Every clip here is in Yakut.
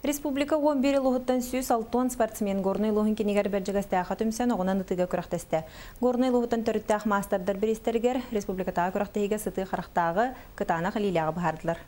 Республика 11 улууһуттан 160 спортсмен Горнай улууһун киинигэр Бэрдьигэстээххэ түмсэн оҕунан ытыыга күрэхтэстэ. Горнай улууһуттан төрүттээх маастардар бириистэригэр республикатааҕы күрэхтэһиигэ сытыы харахтааҕы, кытаанах илиилээҕи быһаардылар.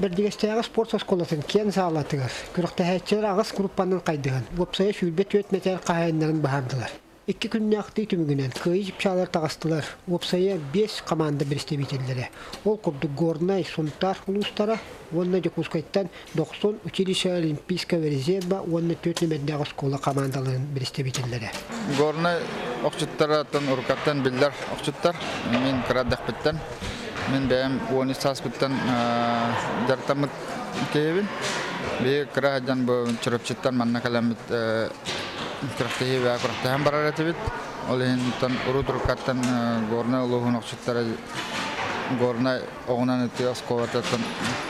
Бэрдьигэстээҕи спорт оскуолатын киэҥ саалатыгар күрэхтэһээччилэр аҕыс группанан хайдыһан, уопсайа 24 мэтээр хаһаайыннарын быһаардылар. Икки күннээхтии түмүгүнэн кыайыы чыпчаалар таҕыстылар, уопсайа биэс хамаанда представителлэрэ. Ол курдук Горнай, Сунтаар улуустара уонна Дьокуускайтан Дохсун училище Олимпийского резерва уонна түөрт нүмердээх оскуола хамаандаларын представителлэрэ. Горнай охчуттарыттан уруккаттан биллэр охчуттар. Мин кыра эрдэхпиттэн, мин бэйэм 13 сааспыттан дьарыктаммыт киһибин. Биһиги кыра сылдьан бу Чурапчыттан манна кэлэммит күрэхтэһии бэйэ күрэхтэһэн барар этибит. Ол иһин урут уруккаттан Горнай улууһун охчуттара Горнай оҕунан ытыы оскуолатыттан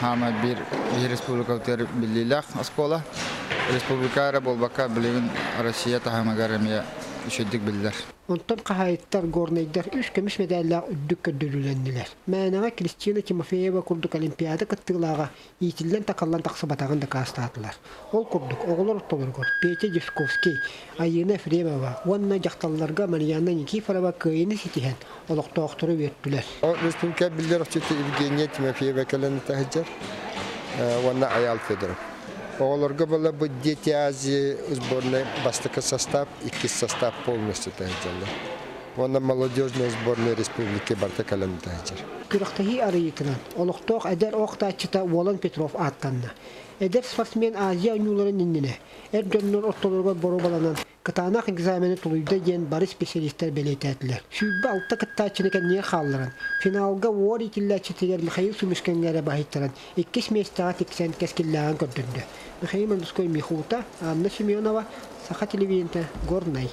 хаама биир биир республикабытыгар биллиилээх оскуола. Республика эрэ буолбакка билигин Россия таһымыгар эмиэ үчүгдүк биллэр. Онтон хаһаайыттар горнайдар үс көмүс мэдээллээх үрдүк көрдөрүүлэннилэр. Мээнэҕэ Кристина Тимофеева курдук Олимпиада кыттыылааҕа иитиллэн-такаллан тахсыбатаҕын дакаастаатылар. Ол курдук, оҕолор ортолоругар Петя Дьячковский, Айыына Ефремова уонна дьахталларга Марьяна Никифорова кыайыыны ситиһэн, олохтоохтору үөртүлэр. Республика биллэр охчута Евгения Тимофеева кэлэн таһыдьар уонна Айаал Федоров. Оҕолорго была бу Дети Азии сборной бастакы состав, иккис состав полностью таһыдьаллар. Уонна молодежная сборная республики барыта кэлэн таһыдьар. Күрэхтэһии арыйыытынан олохтоох эдэр ох-тааччыта Уолан Петров ааттанна. Эдэр спортсмен Азия оонньууларын иннинэ эр дьоннор ортолоругар боруобаланан кытаанах экзамены тулуйда диэн бары специалистар бэлиэтээтилэр. 26 кыттааччыны кэннигэр хаалларан, финалга уор иитиллээччитигэр Михаил Сумишкаҥҥа эрэ баһыйтаран иккис миэстэҕэ тиксэн кэскиллээҕин көрдөрдө. Михаил Мандуской Михута, Анна Семенова, Саха телевидениетэ, Горнай.